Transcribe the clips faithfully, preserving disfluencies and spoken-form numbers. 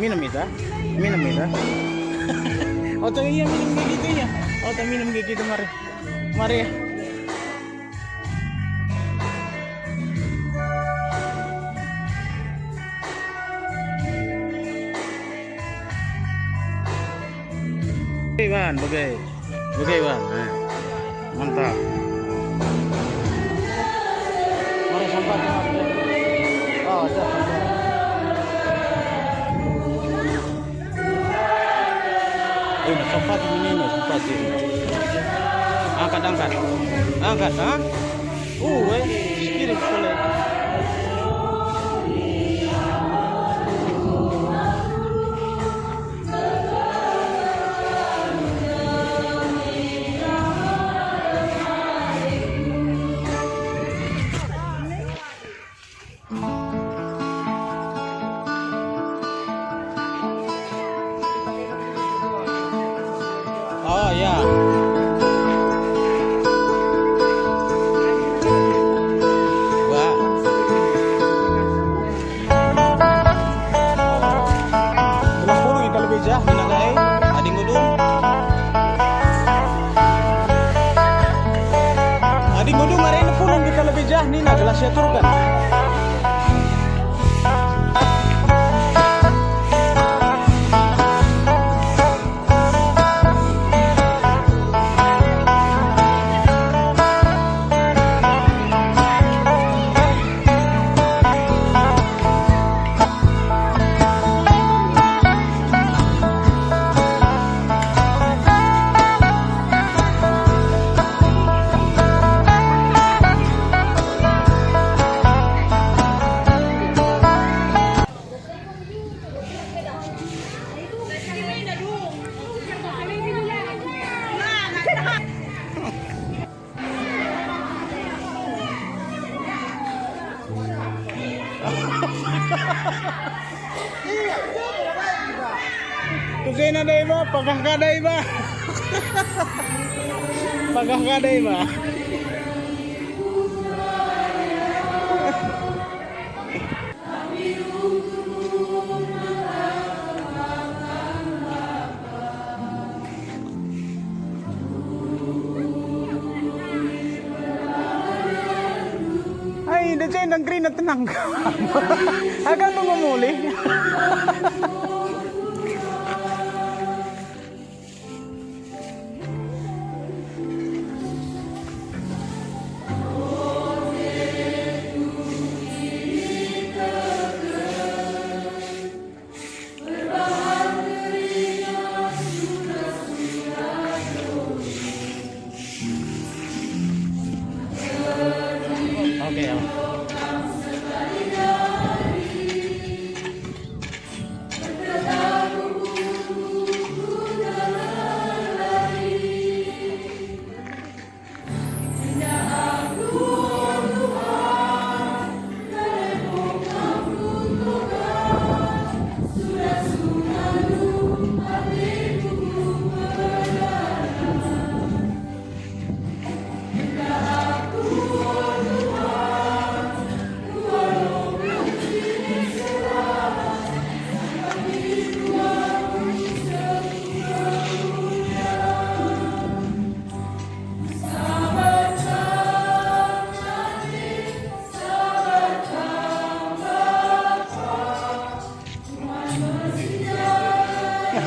Minum ita, minum ita. Oto iya minum kayak gitu ya. Oto minum kayak gitu, mari. Mari. Iwan, bage. Bage, Iwan. Eh. Mantap. Mari sampat. Oh, siap, sampat. Eh, sampat ini, no, sampat ini. Angkat, angkat. Angkat, ha? Uh, eh, sekali, sekali. Oh, ya. Wah. Dua puluh kita lebih jah, nina kai, adi ngudung. Adi ngudung, ari pulung kita lebih jah, nina gelah siaturken. Kusena dai ba, pagah ka dai ba. Pagah ka dai ba. Ai, enda je ndang kerina tenang. Agak nunggu mulih. Oke, ya.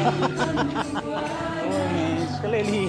Oh, sekali lagi.